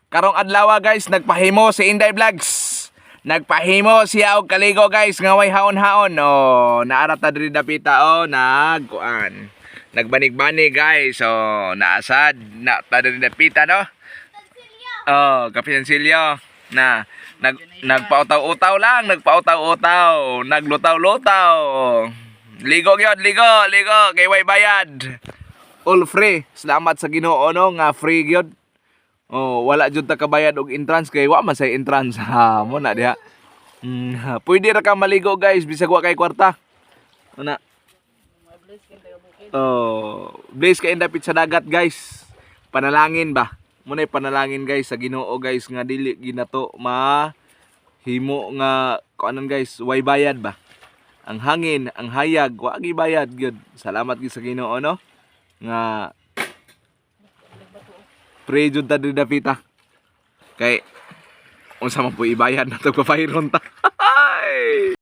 Karong adlaw, guys, nagpahimo si Inday Vlogs. Nagpahimo siya og kaligo, guys, nga way haon-haon. Oh, naara ta diri dapita oh, nagkuan. Nagbanig-banig, guys. Oh, naasad na ta diri dapita, no. Oh, kapisansilyo na nagpautaw-utaw lang, nagpautaw-utaw, naglutaw-lutaw. Ligo gyud, ligo, ligo kay way bayad. All free. Salamat sa Ginoo, no, nga free gyud. Oh, wala jud ta kabayad og entrance kay wa man say entrance. Ha, mo na diha. Pwede ra ka maligo, guys, bisag wa kay kwarta. Una. Oh, bless kay dapit sa dagat, guys. Panalangin ba? Muna'y panalangin, guys, sa Ginoo, guys, nga dili ginato ma himo nga kuanon, guys, way bayad ba? Ang hangin, ang hayag, wa gibayad gyud. Salamat gyud sa Ginoo, no, nga free jud ta diri dapita. Kay unsa man po ibayad na to, kabayron ta. Ay!